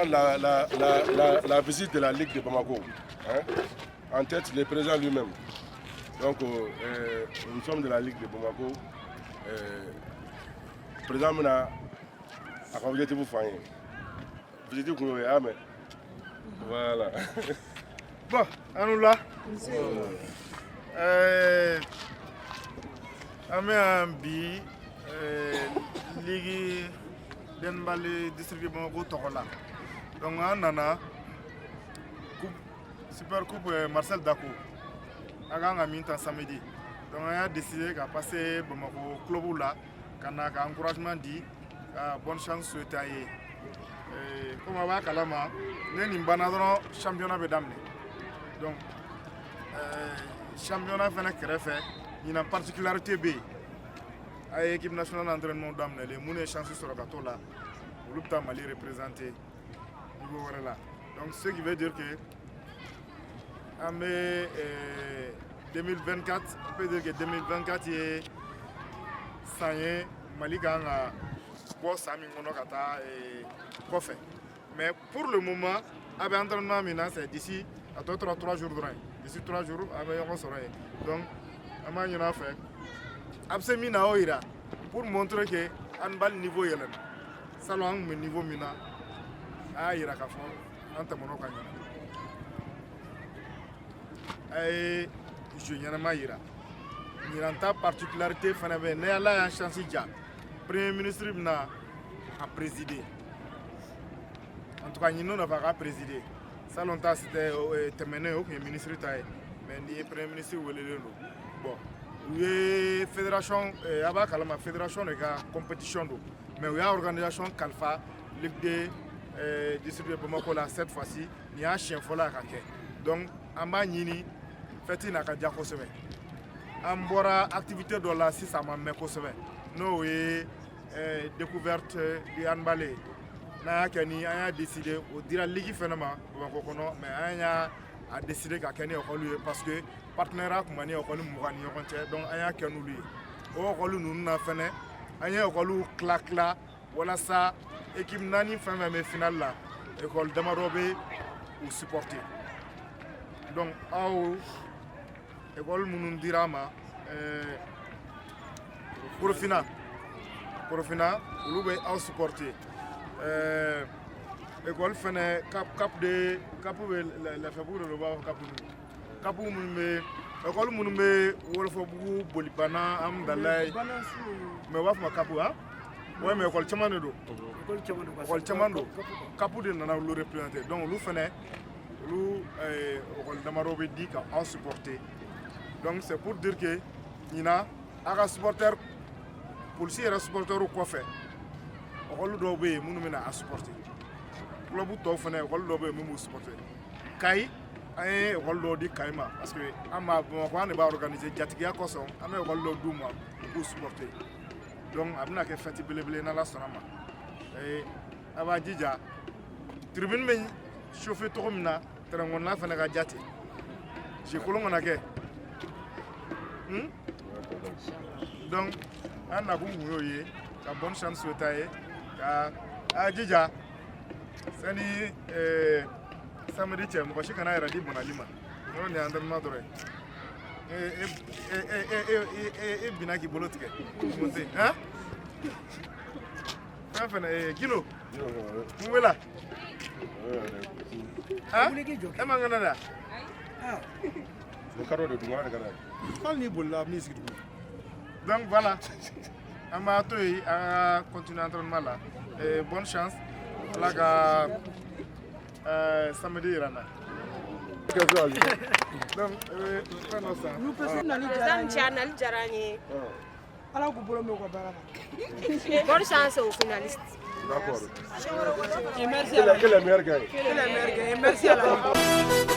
prendre la visite de la Ligue de Bamako. Hein, en tête, le président lui-même. Donc, nous sommes de la Ligue de Bamako. Président bɛna a ka objectif fɔ an ye. Visite kun y'o ye, a y'a mɛn. Voilà. Bon, an wula. An bɛ yan bi Ligue d'handball district Bamako tɔgɔ la. Donc an nana coupe, super coupe Marcel Dako. A kan ka min ta samedi. Donc an y'a décidé ka passer Bamako club la ka na ka encouragement di, ka bonne chance souhaiter a ye. Komi a b'a kalama, ne nin banna dɔrɔn, championnat bɛ daminɛ. Donc championnat fɛnɛ kɛrɛfɛ, ɲinan particularité bɛ yen. A ye équipe nationale entraînement daminɛlen, minnu ye chance sɔrɔ ka t'o la, olu bɛ taa Mali représenter niveau wɛrɛ la. Donc ce qui veut dire que an bɛ 2024, on peut dire que 2024 ye san ye Mali kan ka bɔ san min kɔnɔ ka taa kɔfɛ. Mais pour le moment, a bɛ entraînement min na, c'est d'ici a tɔ tora 3 jours dɔrɔn ye. D'ici 3 jours, a bɛ ɲɔgɔn sɔrɔ yen. Donc an b'a ɲini a fɛ, a bɛ se min na, o yira pour montrer que handball niveau yɛlɛnna. Salon an tun bɛ niveau min na, a y'a yira k'a fɔ an tɛmɛn'o kan ɲɛna. A ye jeu ɲɛnama yira. Ɲinan ta particularité fana bɛ yen, ni Ala y'an chance ja, premier ministre bɛna a présider. En tout cas, ɲin'o nɔfɛ a ka présider. Salon ta, c'était tɛmɛnen, o tun ye ministre ta ye, mais ni ye premier ministre welelen don. Bon, u ye fédération, a b'a kalama, fédération de ka compétition don, mais u y'a organisation kalifa Ligue de district de Bamako la. Cette fois-ci, nin y'a siɲɛ fɔlɔ a ka kɛ. Donc an b'a ɲini fête in a ka diya kosɛbɛ. An bɔra activité dɔ la sisan, a ma mɛn kosɛbɛ, n'o ye découverte du handball ye. N'an y'a kɛ ni an y'a décidé, o dira ligue fɛnɛ ma Bamakɔ kɔnɔ, mais an y'a a décidé ka kɛ ni école ye parce que partenariat tun b'an ni école 20 ni ɲɔgɔn cɛ. Donc an y'a kɛ n'olu ye. O école ninnu na fɛnɛ, an ye école tila tila walasa équipe naani fɛn fɛn bɛ finale la, école damadɔ bɛ u supporter. Donc aw école minnu dira a ma, Korofina, Korofina, olu bɛ aw supporter. École fɛnɛ cap, cap de cap bɛ Lafiyabugu de don, u b'a fɔ cap ninnu, cap minnu bɛ école minnu bɛ Wɔlɔfɔbugu, Bolibana, Amudalayi, mais u b'a fɔ ma cap. Han, ouais, mais école caman de don, école caman don, cap de nana olu représenter. Donc olu fɛnɛ, olu école damadɔ bɛ di ka aw supporter. Donc c'est pour dire que ɲinan a ka supporter, polisi yɛrɛ supporter kɔfɛ, école dɔw bɛ yen minnu bɛna a supporter. Club tɔw fɛnɛ, école dɔw bɛ yen min b'u supporter. Kayi, an ye école dɔw di Kayi ma parce que an b'a Bamakɔ, an de b'a organiser. Jatigiya kosɔn, an bɛ école dɔw d'u ma u k'u supporter. Donc a bɛna kɛ fête belebele n'Ala sɔnna ma. A b'a jija, tribune bɛ chauffer cogo min na, terrain kɔnɔna fana ka diya ten, jeu kolon kana kɛ. Donc an nakun kun y'o ye, ka bonne chance souhaiter a ye, ka a jija sani samedi cɛ, mɔgɔ si kana yɛrɛ di banali ma. N'o nin ye entraînement dɔrɔn ye, e e e e e e binna k'i bolo tigɛ, mun tɛ han fɛn fɛn. Gindo, mun bɛ la han? E man kɛnɛ da. O kadɔ de dun de ka d'a ye. Hali n'i bolila, a bɛ n'i sigi tuguni. Donc voilà, an b'a to yen, an ka continuer entraînement la. Bonne chance, Ala ka samedi yira n na. Donc fɛn dɔ san. Président ni ce, a nali diyara an ye. Ala k'u bolo mɛn u ka baara la. Bonne chance aux finalistes. D'accord. Et merci Que à la le meilleur gagne. Que le meilleur gagne. Et merci à la Ligue.